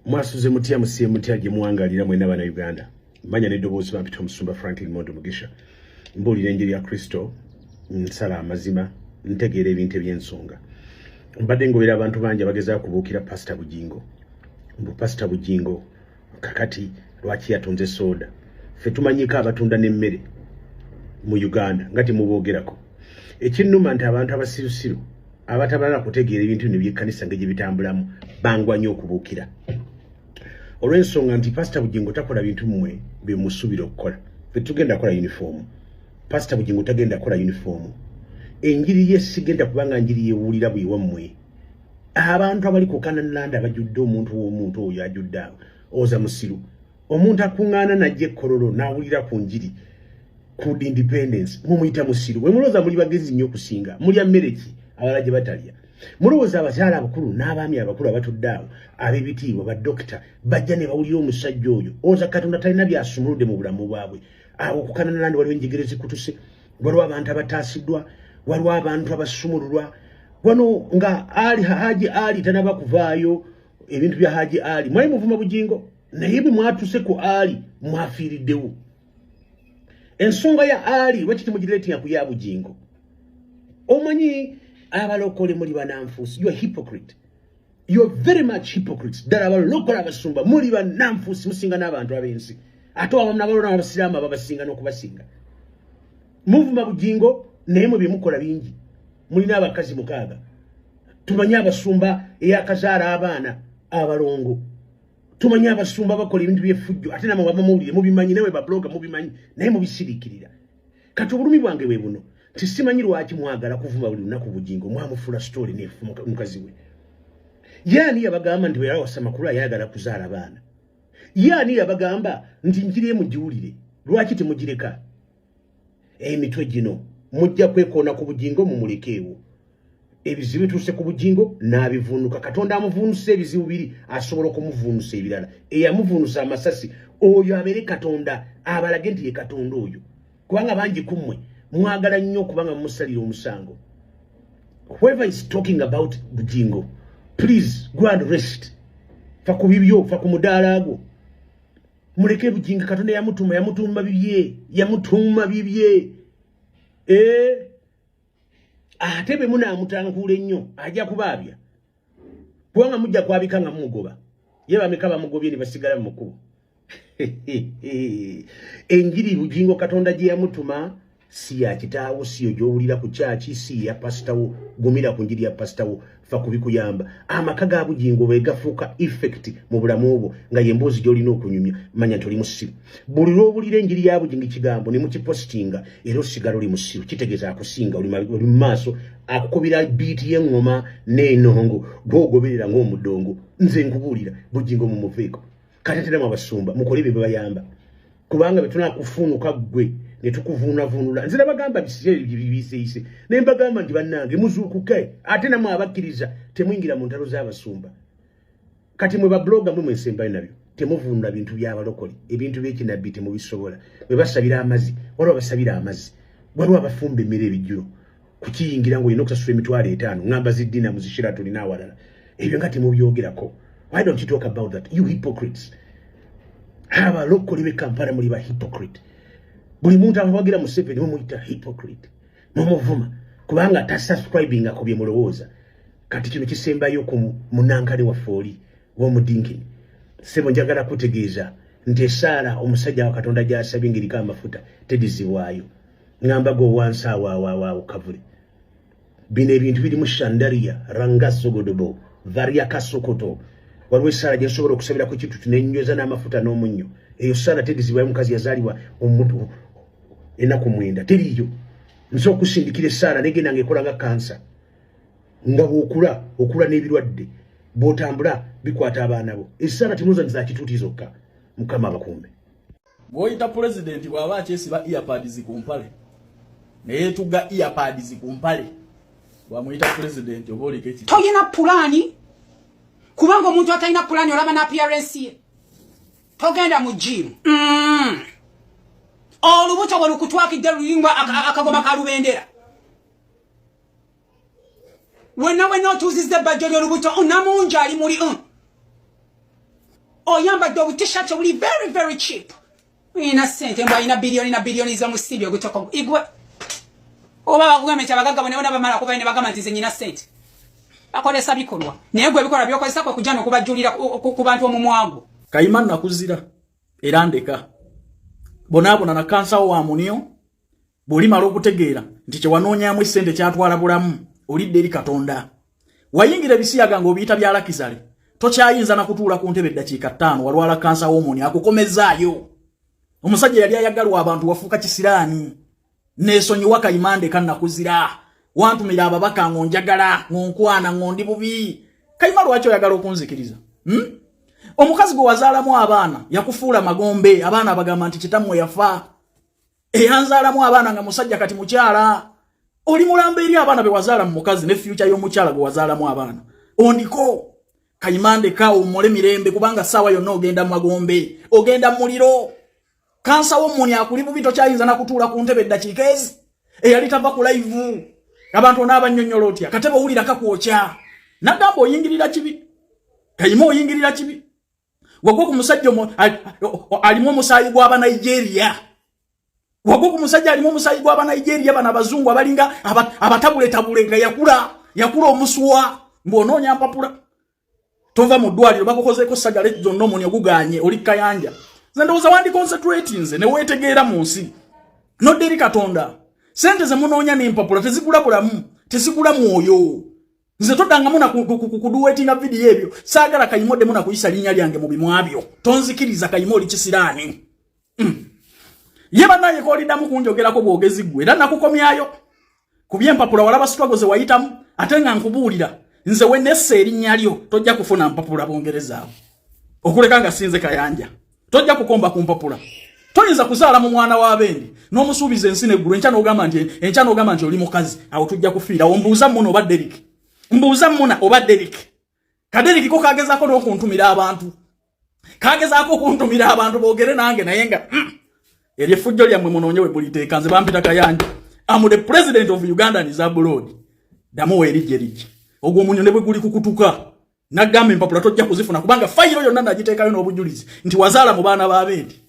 Mwasuze mutya, musiye mutya gye muwangalira mwena bana Uganda. Manya n'eddoboozi bampita Omusumba Franklin Mondo Mugisha. Mbuulira enjiri ya Kristo, nsala amazima, ntegeera ebintu eby'ensonga. Mbadde ngobera abantu bangi abagezaako kubuukira Pasita Bugingo. Mbu Pasita Bugingo kakati lwaki yatunze soda? Ffe tumanyiko abatunda n'emmere mu Uganda nga temuboogerako. Ekinnuma nti abantu abasirusiru abatabalala kutegeera ebintu bino ebyekkanisa nga gye bitambulamu bangwa nnyo okubuukira olw'ensonga nti Pasita Bugingo takola bintu mmwe bye musuubira okukola. Ffe tugenda kukola yunifoomu. Pasita Bugingo tagenda kukola yunifoomu. Enjiri ye sigenda kubanga njiri yewulira bwe wammwe. Abantu abali ku Canaan abajjudde omuntu w'omuntu oyo ajjudde awo oza musiru. Omuntu akuŋŋaana najja ekkololo n'awulira ku njiri ku independence mumuyita musiru. Bwe mulowooza muli bagezi nnyo okusinga mulya mmere ki abalala gye batalya? Mulowooza abakyala abakulu n'abaami abakulu abatudde awo ab'ebitiibwa badokita bajja ne bawulira omusajja oyo oza Katonda talina byasumuludde mu bulamu bwabwe. Awo ku Canaan Land waliwo enjegere zikutuse, waliwo abantu abataasiddwa, waliwo abantu abasumululwa. Wano nga Ali Haji Ali tanaba kuvaayo ebintu bya Haji Ali mwali muvuma Bugingo, naye bwe mwatuse ku Ali mwafiiriddewo. Ensonga ya Ali lwaki temugireetinga ku ya Bugingo? Omanyi abalokole muli bananfuusi, you are hypocrite, you are very much hypocrites. Ddala abalokole abasumba muli bananfuusi, musinga n'abantu ab'ensi, ate abamu n'abalona abasiraamu ababasinga n'okubasinga. Muvuma Bugingo naye mwe byemukola bingi. Mulina abakazi 6. Tumanyi abasumba eyakazaala abaana abalongo, tumanyi abasumba bakola ebintu by'effujjo, ate namwe babamuwulire mubimanyi, nawe babloga mubimanyi, naye mubisiriikirira. Kati obulumi bwange bwe buno nti simanyi lwaki mwagala kuvuma buli lunaku Bugingo, mwamufuula story nefu mukazi we. Yaani yabagamba nti bwe yawasa Makulu ayagala kuzaala baana? Yaani yabagamba nti njiri mugiwulire? Lwaki temugireka? Emitwe gino mujja kwekoona ku Bugingo, mumulekeewo. Ebizibu bituuse ku Bugingo n'abivuunuka. Katonda amuvuunusa ebizibu biri, asobola okumuvuunusa ebirala. Eyamuvuunusa amasasi oyo abeere Katonda, abalage nti ye Katonda oyo, kubanga bangi ku mmwe mwagala nnyo okubanga mumusalira omusango. Whoever is talking about Bugingo, please go and rest. Fa ku bibyo, fa ku mudaala gwo, muleke Bugingo. Katonda yamutuma, yamutumba bibye, yamutumma bibye. Ate bwe munaamutankuula ennyo ajja kubaabya, kubanga mujja kwabika nga mumugoba. Ye bameka bamugobye ne basigala mu kkubo? Enjiri Bugingo Katonda gye yamutuma si ya kitaawo, si yo gy'owulira ku kyaki, si ya pasitawo. Gumira ku njiri ya pasitawo, fa ku bikuyamba. Amaka ga Bugingo bwe gafuuka effect mu bulamu bwo nga y'emboozi gy'olina okunyumya, manya nti oli musiru. Buli lw'owulira enjiri ya Bugingo ekigambo ne mukipositinga, era osigala oli musiru. Kitegeeza akusinga oli mu maaso, akukubira biiti y'eŋŋoma n'enongo gw'ogoberera ng'omudongo. Nze nkubuulira, Bugingo mumuveeko. Kati ate namwe abasumba mukole bye babayamba, kubanga bwe tunakufuunuka ggwe ne tukuvuunavunula. Nze nabagamba biseeyise naye mbagamba nti bannange muzuukuke. Ate namwe abakkiriza temuyingira mu ntalo z'abasumba. Kati mwe babloga mwe mwesembayo nabyo, temuvunula bintu by'abalokole, ebintu by'ekinabbi temubisobola. Bwe basabira amazzi, waliwo abasabira amazzi, waliwo abafumba emmere ebijjulo kukiyingira ng'olina okusasula 50,000, ŋŋamba ziddina muzishira tulina awalala. Ebyo nga temubyogerako. Why don't you talk about that, you hypocrites? Abalokole b'e Kampala muli ba hypocrite. Buli muntu abawagira Museveni mumuyita hypocrite, mumuvuma kubanga tasubscribinga ku bye mulowooza. Kati kino kisembayo ku munankani waffe oli w'omudinkini. Sebo, njagala kutegeeza nti essaala omusajja wa Katonda gy'asabye ng'eriko amafuta tedizibwayo. Ŋŋamba gwe owansi awo kavule, bino ebintu birimu shandaria rangasogodobo variakasokoto. Waliwo essaala gye nsobola okusabira ku kitutu nenyweza n'amafuta n'omunnyo. Eyo saala tedizibwayo. Mukazi yazaalibwa omuntu ennaku 9 teriiyo. Nsobola okusindikira essaala negenda ngaekola nga kansa, nga bw'okula okula n'ebirwadde, bw'otambula bikwata abaana bo. Essaala temuza za kituuti zokka. Mukama abakumbe. Gw'oyita pulezidenti bw'aba akyesiba earpads ku mpale, neyeetuga earpads ku mpale, bwamuyita pulezidenti oba oliko eki? Toyina pulaani, kubanga omuntu atalina pulaani olaba na appearance ye. Togenda mu gym. Olubuto bwe lukutwakidde luyingwa akagoma ka lubendera, wenna wenna otuuzizza ebbajjo ly'olubuto namungi ali muli. Oyambadde obutishat obuli very very cheap. Oyina sente, mbu alina biliyoni na biliyoni z'omusimbi ogutoko igwe. Oba bakugambye nti abagagga bonna bonna bamala kuvayo ne bagamba nti nze nyina sente. Bakozesa bikolwa, naye gwe ebikolwa byokozesa kwe kujja n'okubajjulira ku bantu omumwago. Kayima, nakuzira era ndeka bonaabona na kansawo wa munio. Bw'olimala okutegeera nti kyewanoonyamu essente kyatwala bulamu, olidde eri Katonda. Wayingira ebisiyaga ng'obiyita bya luxury, tokyayinza na kutuula ku ntebe eddakiika 5. Walwala kansa w'omuni akukomezaayo. Omusajja yali ayagalwa abantu, wafuuka kisiraani. Neesonyiwa, Kayimande, kannakuzira. Wantumira ababaka ng'onjagala, ng'onkwana, ng'ondi bubi. Kayima, lwaki oyagala okunzikiriza, Omukazi gwe wazaalamu abaana yakufuula magombe. Abaana abagamba nti kitammwe yafa, eyanzaalamu abaana nga musajja, kati mukyala. Oli mulamba eri abaana be wazaala mu mukazi ne future y'omukyala gwe wazaalamu abaana. Ondiko, Kayimande, kaawo mmole mirembe, kubanga ssaawa yonna ogenda mu magombe, ogenda mu muliro. Kansa w'omuni akuli bubi, tokyayinza nakutuula ku ntebe eddakiika ezi. Eyali tava ku live, abantu onaabannyonnyola otya? Katebe owulira kakwokya. Nagamba oyingirira kibi, Kayima, oyingirira kibi. Wagwa ku musajja alimu omusaayi gw'Abanigeria. Wagwa ku musajja alimu omusaayi gw'Abanigeria, bano abazungu abalinga abatabuletabule, nga yakula yakula omusuwa. Ng'onoonya mpapula, tova mu ddwaliro, bakukozeeko sagale zonna, omuni oguganye, oli kayanja. Nze ndowooza wandi concentrate nze ne weetegeera mu nsi, nodda eri Katonda. Sente ze munoonya n'empapula tezigula bulamu, tezigula mwoyo. Nze toddangamu na kuduwetinga vidiyo ebyo, saagala. Kayima, oddemu na kuyisa linnya lyange mu bimwa byo, tonzikiriza. Kayima, oli kisiraani. Ye bannaye kooliddamu kunjogerako bwogezi ggwe, era nakukomyayo ku byempapula. Walaba struggle ze wayitamu, ate nga nkubuulira nze we nessa erinnya lyo tojja kufuna mpapula Bongereza abo, okuleka nga sinze Kayanja. Tojja kukomba ku mpapula. Toyinza kuzaala mu mwana w'abendi n'omusuubiza ensi neggulu, enkya n'ogamba nti oli mukazi. Awo tujja kufiira. Ombuuza Muna oba Derik, mbuuza Muna oba Derik. Kaderiki ko kagezaako n'okuntumira abantu, kagezaako okuntumira abantu boogere nange, naye nga eryo effujjo lyammwe munoonye we muliteeka. Nze bampita Kayanja, am the president of Uganda and abroad. Ddamu weerijje rijje ogwo omunyo ne bwe guli kukutuka. Nagamba empapula tojja kuzifuna, kubanga fayiro yonna nagiteekayo n'obujulizi nti wazaala mu baana b'abendi.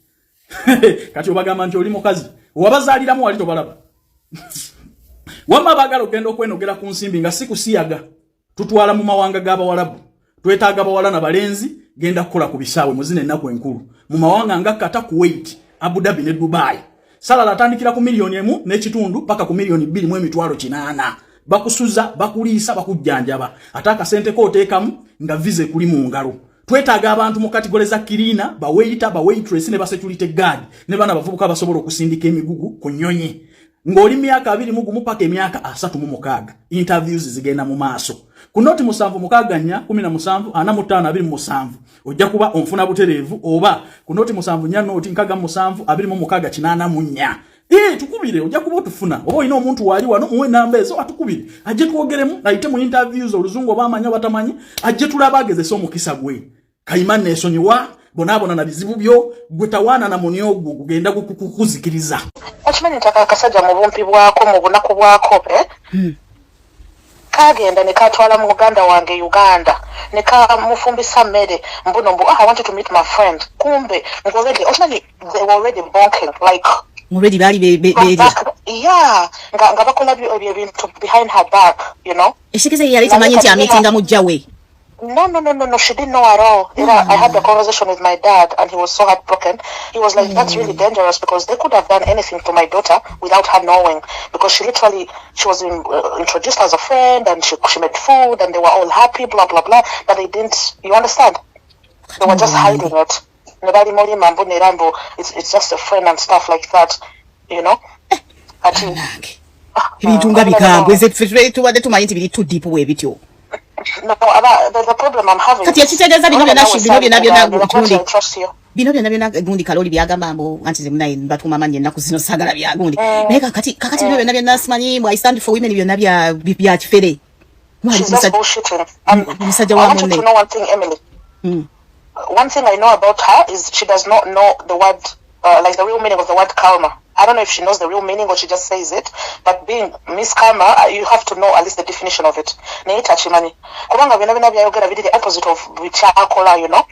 Kati obagamba nti oli mukazi, wabazaaliramu wali tobalaba. Wamma baagala okugenda okwenogera ku nsimbi nga si kusiyaga, tutwala mu mawanga g'Abawalabu. Twetaaga bawala na balenzi genda kukola ku bisaawe muzina ennaku enkulu mu mawanga nga Qatar, Kuwait, Abu Dhabi ne Dubai. Salary atandikira ku 1.5 miliyoni paka ku 2,800,000. Bakusuza, bakuliisa, bakujjanjaba, ate akasente ko oteekamu nga visa ekuli mu ngalo. Twetaaga abantu mu category za cleaner, bawaiter, bawaitress ne basecurity guard ne bana abavubuka abasobola okusindika emigugu ku nnyonyi, ng'oli myaka 21 paka emyaka 36. Interviews zigenda mu maaso ku noti 764 17 45 27. Ojja kuba onfuna butereevu, oba ku noti 74 noti 67 26 84. Ee, tukubire, ojja kuba otufuna. Oba olina omuntu waali wano, muwe enamba ezo atukubire, ajje twogeremu, ayite mu interviews. Oluzungu oba amanyi oba tamanyi, ajje tulaba agezese omukisa gwe. Kayima, neesonyiwa, bonaabona na bizibu byo. Gwe tawaana na muni ogwo gugenda kukuzikiriza. Okimanyi nti ako akasajja mu bumpi bwako, mu bunaku bwako, eh? Kagenda ne katwala mu muganda wange Uganda ne kamufumbisa mmere, mbuno mbu, "Ah, I wanted to meet my friend." Kumbe already, okimanyi, they were already bonking like Already baali from beerya. back, yeah, nga bakola ebyo ebintu behind her back. Ekitegeeza ye yali tamanyi nti amiitinga mujja we? No, she didn't know at all. I had the conversation with my dad and he was so heartbroken. He was like, "That's really dangerous because they could have done anything to my daughter without her knowing." Because she literally, she was introduced as a friend and she made food and they were all happy, blah, blah, blah. But they didn't, you understand? They were just hiding it. Ne bali mulima mbu nera mbu it's just a friend and stuff like that. Ati, Nange ebintu nga bikambwe. Nze ffe tubadde tumanyi nti biri too deep bwe bityo. No, the problem I'm having Kati ekitegeeza bino byonna bino byonna byonna gundi I trust you. Bino byonna byonna gundi Kaloli byagamba mbu anti nze munaye batuuma amannya ennaku zino, saagala bya gundi, naye kakati bino byonna byonna simanyi mbu I stand for women, byonna bya kifere. She's just bullshitting. And Musajja I wa want you munne. to know one thing, Emily. One thing I know about her is she does not know the word, like the real meaning of the word karma. I don't know if she knows the real meaning or she just says it, but being Miss Karma, you have to know at least the definition of it. Naye takimanyi. Kubanga byonna byonna byayogera biri the opposite of bikyakola.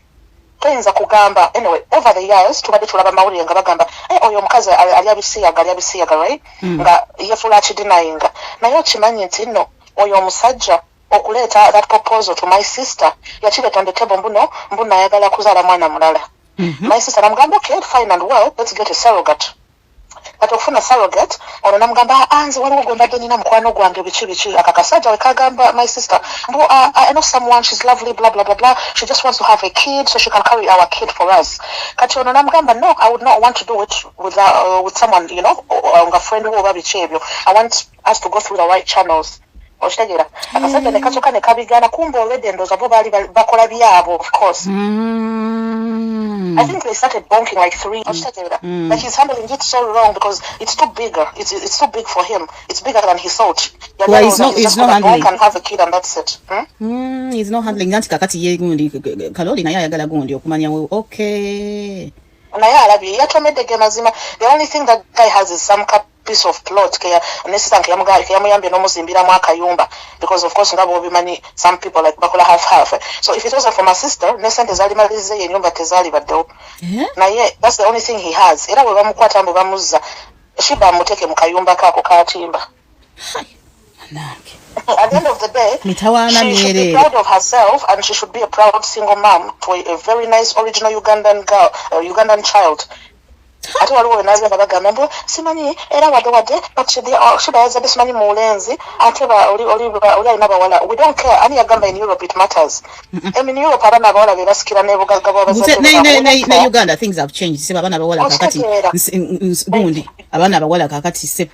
Toyinza kugamba. Anyway, over the years tubadde tulaba mawulire nga bagamba, "Eh, oyo omukazi alya bisiyaga, alya bisiyaga," right? Nga yefuula akidenyinga, naye okimanyi nti nno oyo omusajja okuleeta that proposal to my sister, yakireeta on the table mbuno mbuno ayagala kuzaala mwana mulala. My sister namugamba, "Okay, fine and well, let's get a surrogate." Kati okufuna surrogate ono namugamba, "Ah, nze waliwo gwe mbadde nina, mukwano gwange," biki biki. Aka kasajja wekagamba my sister mbu, "I know someone, she's lovely, blah blah blah blah, she just wants to have a kid so she can carry our kid for us." Kati ono namugamba, "No, I would not want to do it with someone nga friend wo oba biki ebyo. I want us to go through the right channels." Okitegeera? Akasajja ne kasooka ne kabigaana, kumba already ndowooza bo baali bakola byabo, of course. I think they started bonking like three. Okitegeera? Like, he's handling it so wrong because it's too bigger. It's too big for him. It's bigger than he thought. Yeah, Well, he's not- he's he's just not gonna handling. bonk and have a kid and that's it. Hmm? He's not handling, anti kakati ye gundi Kaloli naye ayagala gundi okumanya okay. Naye alabye yatomedde ge mazima. The only thing that guy has is some piece of plot ke ne sister keyamuyambye n'omuzimbiramu akayumba, because of course nga bw'obimanyi, some people like bakola half half. So if it wasn't for my sister ne sente zaali malirize enyumba tezaali baddewo. Eh? Naye that's the only thing he has. Era bwe bamukwata mbu bamuzza, Shiba amuteeke mu kayumba kaako katimba. Hai, nange. At the end of the day, Mitawaana she should be myereere. proud of herself and she should be a proud single mom to a very nice original Ugandan girl, Ugandan child. Ate waliwo wenaze nga bagamba mbu simanyi era wadde wadde, but Shiba yazadde simanyi mulenzi, ate oli alina bawala. We don't care. Ani yagamba in Europe it matters? I mean, in Europe abaana abawala be basikira n'ebugagga bw'abazadde baabwe. Ne Uganda things have changed, sebo. Abaana abawala kakati Okitegeera. Gundi abaana abawala kakati, sebo,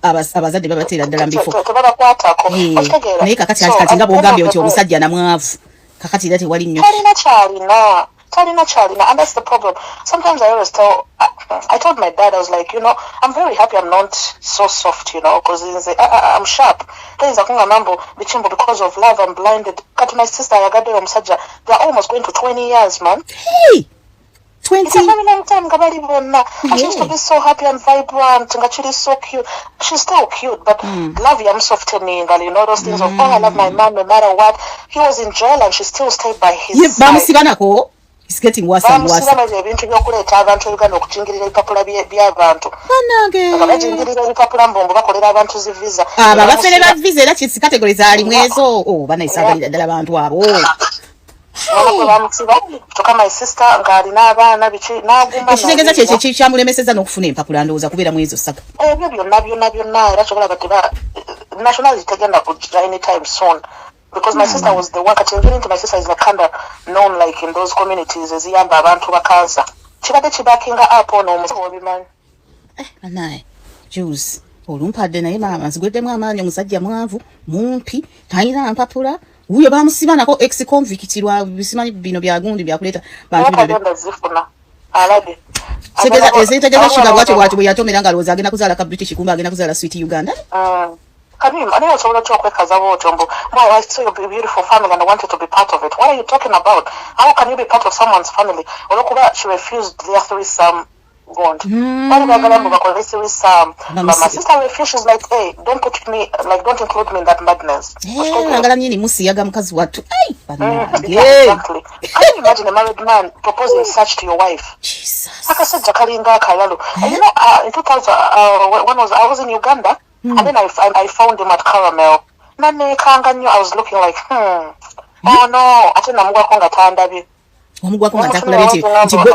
abazadde babateera ddala mu bifo. Tebabakwatako. Eh, Okitegeera? naye kakati So, kati nga at the end bwogambye of nti the day, omusajja namwavu kakati era tewali nnyo. Talina kyalina, talina kyalina, and that's the problem. Sometimes I always tell I told my dad, I was like, "I'm very happy I'm not so soft, because I'm sharp. Toyinza kungamba mbu bichimbo because of love I'm blinded." Kati my sister ayagaddeyo omusajja, they're almost going to 20 years, man. Hey! 20? It's a very long time nga bali bonna. And she used to be so happy and vibrant, nga kiri so cute. She's still cute, but love yamusoftening, and you know those things of, "Oh, I love my man no matter what." He was in jail and she still stayed by his Ye side. bamusiba nako. It's getting worse and worse. Bamusiba nabyo ebintu by'okuleeta abantu e Uganda okujingirira ebipapula by'abantu. Bannange. Nga bajingirira ebipapula mbombo bakolera abantu zi visa. Abo abafere ba visa era kisi category zaalimu ezo. Oh, banaisagalira ddala abantu abo. Mama gwe bamusiba, kyokka my sister ng'alina abaana biki n'aguma. Ekitegeeza n'alinda. kyekyo kyamulemeseza n'okufuna empapula, ndowooza kubeera mu ezo saga. Ebyo byonna byonna byonna, era kyobalaba teba nationality tegenda kujja anytime soon, because my sister was the one. Kati engeri nti my sister is like kind of known like in those communities eziyamba abantu ba cancer, kibadde kibackinga up ono omusawo, obimanyi. Banaye juice olumpadde, naye maama nzigweddemu amaanyi. Omusajja mwavu, mumpi, talina mpapula, wuyo bamusiba nako ex convict lwa bisimanyi bino byagundi byakuleeta bantu naye bino. Tagenda zifuna, alabye. Ezitegeeza kiga bwatyo bwatyo bwe yatomera nga alowooza agenda kuzaala ka British, kumbe agenda kuzaala sweet Uganda. Can you, naye osobola otya okwekaza bwotyo mbu, "Why, I saw your beautiful family and I wanted to be part of it"? What are you talking about? How can you be part of someone's family? Olwokuba she refused their threesome bond. Bali baagala mbu bakole threesome. But my sister refused. She's like, "Hey, don't put me, like, don't include me in that madness." Eh, agala nyini musiyaga mukazi wattu. Ai, bannange. Exactly. Can you imagine a married man proposing such to your wife? Jesus. Akasajja kalinga akalalo. And in 2000, when I was in Uganda, and then I found him at Caramel. Naneekanga nnyo. I was looking like, oh no, ate namugwako nga tandabye. Omugwako nga takulabye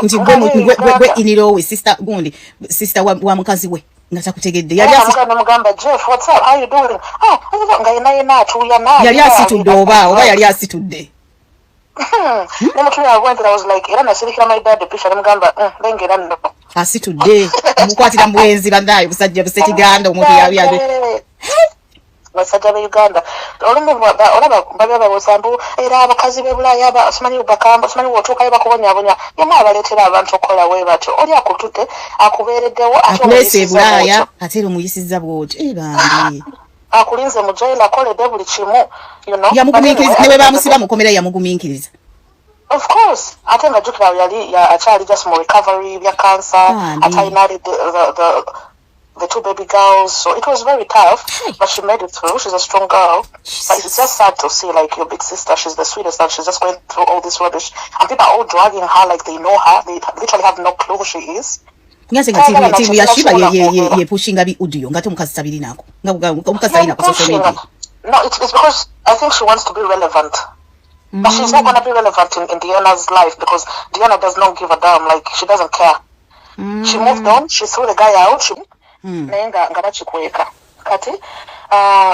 nti gwe in-law we, sister gundi, sister wa mukazi we, nga takutegedde. Yali Namugamba, "Jeff, what's up? How you doing?" Oh, nga yena yena atuuya. Yali asitudde oba yali asitudde? Nemutumira bwenti, I was like, era nasirikira my dad picture, nemugamba, lengera nno." Asitudde, omukwatira mu bwenzi. Bannaye, busajja busekiganda omuntu yabyabye. Basajja be Uganda olumu olaba babya babuuza mbu era abakazi b'e Bulaaya simanyi bakamba, simanyi wotuukayo bakubonyabonya. Yemu abaleetera abantu okukola bwe batyo, oli akutute akubeereddewo ate Akuleese e omuyisizza Bulaaya bw'otyo. Ate era omuyisizza bw'otyo. Eh, bambi. Akulinze mu jail, akoledde buli kimu. Yamugumiikiriza ne bwe bamusiba mukomera, yamugumiikiriza. Of course, ate nga jjukira yali akyali just mu recovery bya cancer. Bambi. Atalina the the two baby girls. So it was very tough, Hey. but she made it through. She's a strong girl. But it's Jesus. just sad to see, like, your big sister, she's the sweetest, and she's just going through all this rubbish. And people are all dragging her like they know her. They literally have no clue who she is. Nyaze nga Tayagala timu timu ya nakyo Shiba tasobola ye ye kwogera. ye pushinga bi audio nga omukazi tabirinaako nga omukazi Yeah, talina ku social pushing. media. No, it's because I think she wants to be relevant. But she's not going to be relevant in Diana's life because Diana does not give a damn. Like, she doesn't care. She moved on. She threw the guy out. She, naye nga bakikweka. Kati,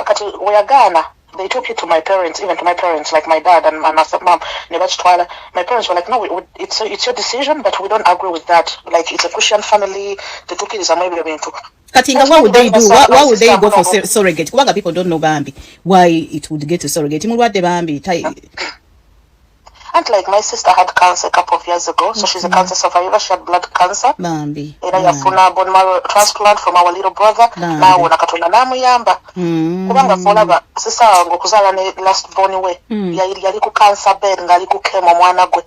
kati weyagaana, they took it to my parents, even to my parents, like my dad and my stepmom, ne bakitwala. My parents were like, "No, it's your decision, but we don't agree with that. Like, it's a Christian family, tetukkirizamu ebyo bintu." Kati nga what would they do? Why would they go for surrogate? Kubanga people don't know bambi why it would get to surrogate. Mulwadde bambi tai. And like, my sister had cancer a couple of years ago, so she's a cancer survivor. She had blood cancer. Bambi. Era yafuna bone marrow transplant from our little brother. Bambi. Naawona, Katonda n'amuyamba. Kubanga fe olaba sister wange okuzaala ne last born we, yali ku cancer bed ng'ali ku chemo, omwana gwe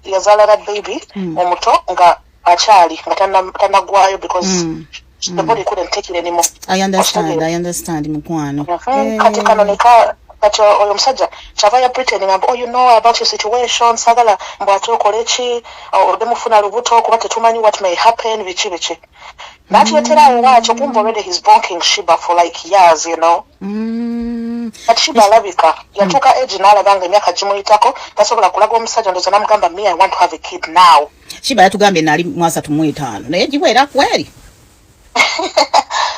yazaala that baby omuto nga akyali nga tannagwayo because the body couldn't take it anymore. I understand, I understand, mukwano. Kati kano neka kati oyo omusajja kyava ya pretending mbu, "Oh, you know about your situation, sagala mbu ate okole ki, odde mufuna lubuto kuba tetumanyi what may happen," biki biki. N'atuleetera awo waakyo kumba already he's bonking Shiba for like years. But Shiba alabika yatuuka age n'alaba nga emyaka gimuyitako, tasobola kulaga omusajja. Ndowooza n'amugamba, "Me, I want to have a kid now." Shiba yatugambye naali mu 35, naye giwera kweri.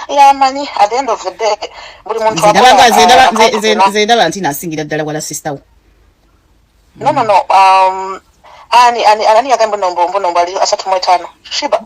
Yamanyi, at the end of the day buli muntu Nze ndaba nga akola, nze ndaba akola. Nze ndaba nti nasingira ddala wala sister wo. No, ani yagambye mbu ali 35? Shiba?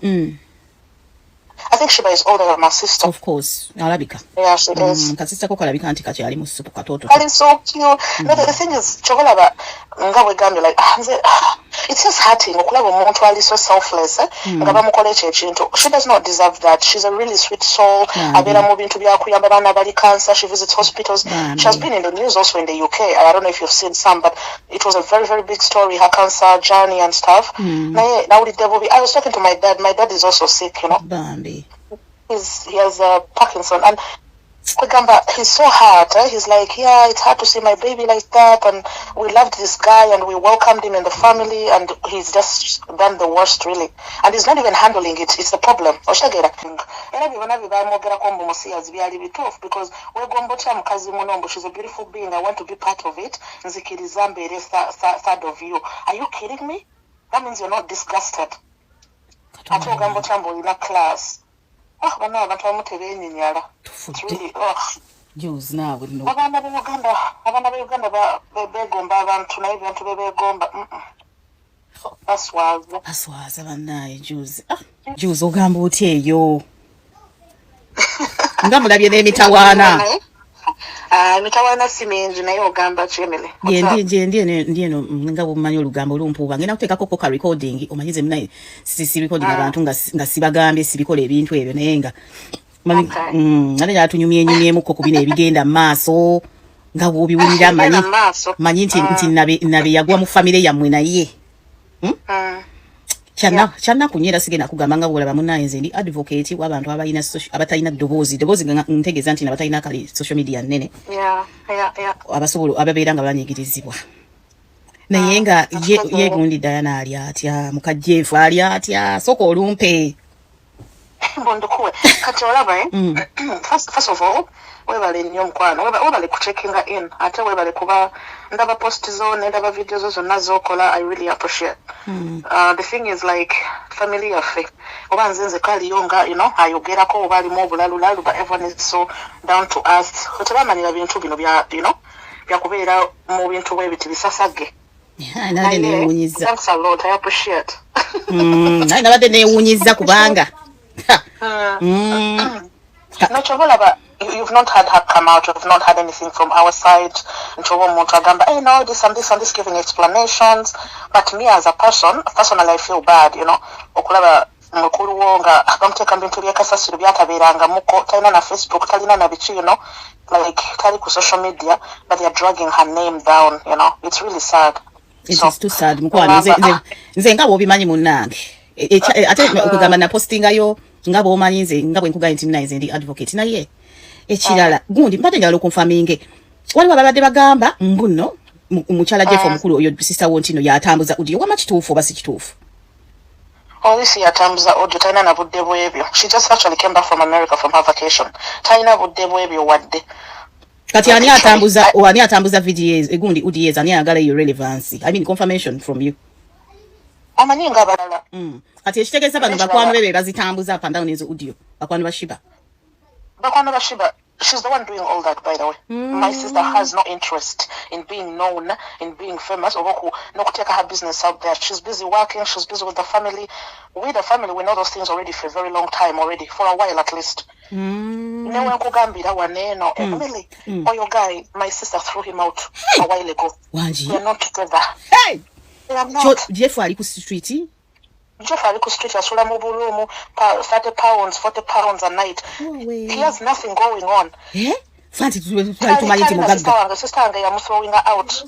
I think Shiba is older than my sister. Of course, alabika. Yeah, she is. Kasista ko kalabika nti kakyali mu ssupu katooto. Kali so cute. No, the thing is, kyobalaba nga bwegambye, like, ah, nze, ah, it's just hurting okulaba omuntu ali so selfless, eh, nga bamukola ekyo ekintu. She does not deserve that. She's a really sweet soul. Bambi. Abeera mu bintu byakuyamba baana bali cancer. She visits hospitals. Bambi. She has been in the news also in the UK. I don't know if you've seen some, but it was a very, very big story, her cancer journey and stuff. Naye nawulidde bubi. I was talking to my dad. My dad is also sick. Bambi. He has Parkinson, and kwegamba he's so hard, eh? He's like, "Yeah, it's hard to see my baby like that, and we loved this guy and we welcomed him in the family, and he's just done the worst, really, and he's not even handling it. It's the problem." Okitegeera? Era bye bonna bye bamwogerako mbu musiyazi byali bituufu, because wegomba otya mukazi muno mbu, "She's a beautiful being, I want to be part of it, nzikiriza mbeere third of you." Are you kidding me? That means you're not disgusted. Ate ogamba otya mbu olina class? Ah, bano abantu abamu tebeenyinyala. Tufudde. Really, oh. Jules, naawe nno. Abaana b'Uganda beegomba abantu, naye ebintu bye beegomba, Baswaza. Baswaza bannaaye. Jules, ah, Jules, ogamba otya eyo nga mulabye n'emitawaana? Ah, emitawaana si mingi, naye ogamba ki, Emily? Gye ndi eno, nga bwomumanyi olugambo lumpuuba, ngenda kuteekako ko ka recording. Omanyi ze munaye si recording abantu nga sibagambye sibikola ebintu ebyo, naye nga ate yatunyumyenyumyemuko ku bino ebigenda mu maaso nga bw'obiwulira. Manyi Ebigenda mu maaso. Manyi nti nabe yagwa mu famire yammwe, naye Kyanaku nnyo, era sigenda kugamba nga bwolaba munnaye nze ndi advocate w'abantu abalina abatalina ddoboozi, ddoboozi nga ntegeeza nti nabatalina kale social media nnene, abasobola ababeera nga banyigirizibwa, naye nga ye gundi Diana ali atya? Muka Jeff ali atya? Sooka olumpe. Mbundikuwe kati olaba, eh? First of all, webale nnyo omukwano. Webale kucheckinga in, ate webale kuba ndaba post zo nendaba video zo zonna zokola. I really appreciate. The thing is, like, family yaffe, oba nze nzeka aliyo nga ayogerako oba alimu obulalulalu, but everyone is so down to earth. Tebamanyira bintu bino bya byakubeera mu bintu bwe biti bisasage. Nabadde neewuunyiza. Thanks a lot, I appreciate. Naye nabadde neewuunyiza kubanga No, kyova olaba you've not had her come out, you've not had anything from our side nti oba omuntu agamba, "Hey, no, this and this and this," giving explanations. But me as a person, personally, I feel bad okulaba mukulu wo nga bamuteeka mu bintu byekasasiro byatabeerangamuko, talina na Facebook, talina na biki, like, tali ku social media, but they are dragging her name down. It's really sad. It is too sad, mukwano. Nze nga bw'obimanyi munnange, ate okugamba napostingayo. Nga bw'omanyi nze nga bwe nkugambye nti munaye nze ndi advocate, naye ekirala gundi mbadde njagala oconfirminge, waliwo ababadde bagamba mbu nno mukyala Jeff omukulu oyo sister wo nti no yatambuza audio. Wama kituufu oba si kituufu? Olisi yatambuza audio, talina na budde bwebyo. She just actually came back from America from her vacation. Talina budde bwebyo wadde. Kati ani atambuza, ani atambuza videos egundi audios? Ani ayagala eyo relevance? I mean, confirmation from you. Omanyi nga abalala. Kati ekitegeeza bano bakwano bebe bazitambuza up and down ezo audio, bakwano ba Shiba. Bakwano ba Shiba. She's the one doing all that, by the way. My sister has no interest in being known, in being famous, or not take her business out there. She's busy working, she's busy with the family. We, the family, we know those things already for a very long time already, for a while at least. Newe nkugambira waneeno, Emily, oyo guy, my sister threw him out a while ago. Wangi. We are not together. Hey! We are not. Jeff ali ku street. Jeff ali ku street, asula mu burumu, £30, £40 a night. Oh, He has nothing going on. Eh? Fanti tumanyi nti mugagga. Wange, sister wange yamuthrowinga out.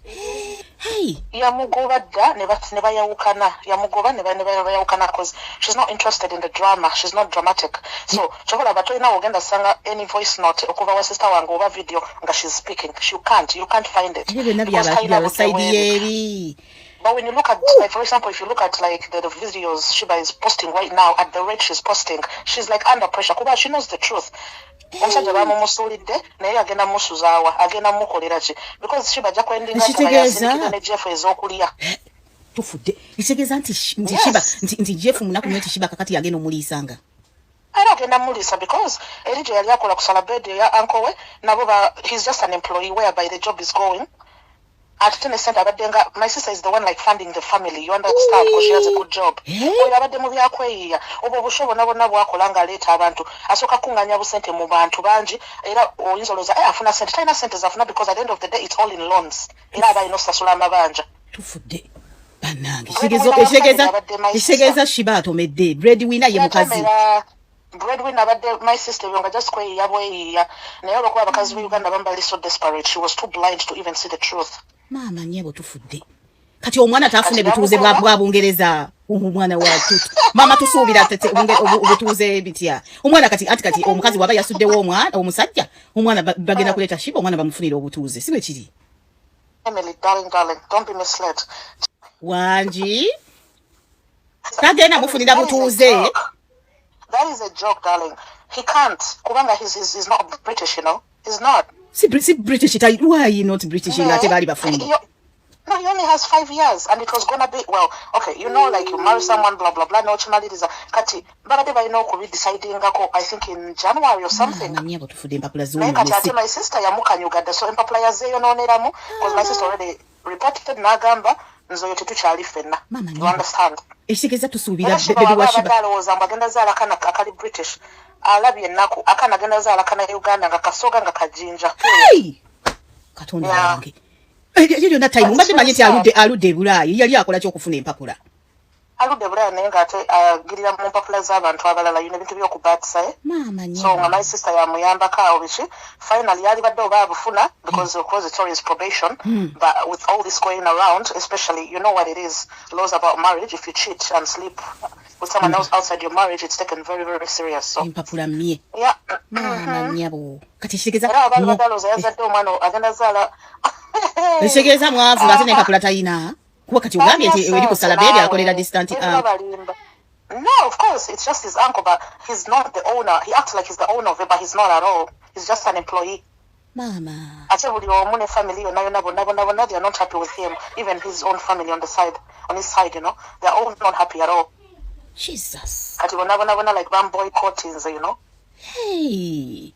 Hey. Yamugoba dda ne bayawukana, yamugoba ne bayawukana cause she's not interested in the drama. She's not dramatic. So kyobalaba tolina wogenda sanga any voice note okuva wa sister wange oba video nga she's speaking. You can't find it. Ebyo byonna Because talina budde byaba side bwebyo. Yeeri. But when you look at, like, for example, if you look at like the videos Shiba is posting right now, at the rate she's posting, she's like under pressure. Kuba she knows the truth. Omusajja bamumusuulidde, naye agenda mumusuzaawa, agenda mumukolera ki? Because Shiba ajja kwendinga Ekitegeeza- ne Jeff ez'okulya. Tufudde. Ekitegeeza nti Yes. Shiba nti Jeff munaku nnyo, nti Shiba kakati yagenda omuliisanga. Era agenda mumuliisa because eri gye yali akola ku salabed eya uncle we nabo ba, he's just an employee whereby the job is going. Ate ne sente abadde nga my sister is the one like funding the family, you understand, because she has a good job. Eh? Oyo abadde mu byakweyiya, obwo obusho bwonna bwonna bwakola ng'aleeta abantu, asooka kuŋŋaanya busente mu bantu bangi, era oyinza olowooza, eh, afuna sente. Talina sente zafuna because at the end of the day it's all in loans, era aba alina okusasula amabanja. Tufudde bannange. Breadwinner wa family abadde my Ekitegeeza Shiba atomedde, breadwinner ye mukazi. Yatomera. Breadwinner abadde my sister. Ebyo nga just kweyiya bweyiya, naye olwokuba abakazi b'e Uganda abamu bali so desperate, she was too blind to even see the truth. Maama nyebo, tufudde. Kati omwana taafune Kati butuuze bamugoba. Bwa Bungereza, omwana wa maama tusuubira obutuuze bitya omwana kati? Anti kati omukazi waba yasuddewo omwana omusajja, omwana bagenda kuleeta Shiba, omwana bamufunire obutuuze, si bwe kiri? Emily, darling, darling, don't be misled. Wangi, tagenda mufunira That is a butuuze. joke. That is a joke, darling. He can't. Kubanga he's not British. He's not. Si British, why not British nga ate baali bafumbo? No, he only has 5 years, and it was gonna be well, okay, like you marry someone, blah blah blah. No, chimaliriza. Kati, babadde balina okubidecidingako, I think in January or something. Maama nyabo, tufudde, empapula Naye kati ate z'omusi. My sister yamukanyuga dda, so empapula yazeeyonooneramu because my sister already reported n'agamba nze oyo tetukyali ffenna. Maama You nyabo. understand? Ekitegeeza tusuubira Era Shiba baby waba wa abadde Shiba. alowooza mbu agenda zaala akana akali British, alabye ennaku. Akaana agenda zaala kana Uganda nga kasoga nga kajinja. Hey! Katonda wange. Eryo lyonna time mbadde manyi nti aludde e Bulaayi, yali akola kyokufuna empapula. Aludde Bulaya, naye ng'ate agirira mu mpapula z'abantu abalala, yino ebintu by'okubatisa, eh? Maama So nga nyabo. My sister yamuyambako awo biki, finally yalibadde oba abufuna because of course it's always probation, but with all this going around, especially, you know what it is, laws about marriage, if you cheat and sleep with someone else outside your marriage, it's taken very very serious, so Empapula mmye. Yeah. Maama nyabo, kati ekitegeeza Era abaali badde alowooza yazadde omwana agenda zaala. Ekitegeeza mwavu ng'ate n'empapula tayina, kuba kati ogambye nti eri ku salabeedi akolera distant Balinga balimba. No, of course, it's just his uncle, but he's not the owner. He acts like he's the owner of it, but he's not at all. He's just an employee. Maama. Ate buli omu ne family yonna yonna bonna bonna bonna, they are not happy with him. Even his own family on the side, on his side, they are all not happy at all. Jesus. Kati bonna bonna bonna like bam boycotting. Hey.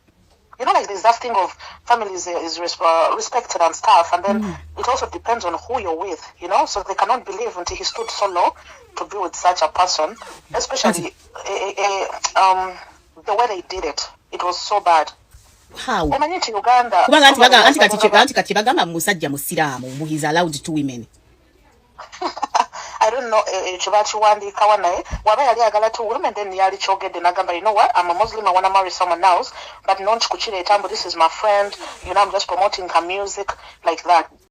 Like there's that thing of families is respected and stuff, and then it also depends on who you're with. So they cannot believe until he stood so low to be with such a person, especially the way they did it. It was so bad. How? Omanyi nti Uganda. Kubanga anti baga anti kati bagamba musajja musiraamu mbu he's allowed two women. I don't know ekyo bakiwandiikawa, naye waba yali ayagala two women, then yali kyogedde n'agamba, "You know what, I'm a Muslim, I want to marry someone else," but not kukireeta mbu, "This is my friend, I'm just promoting her music," like that.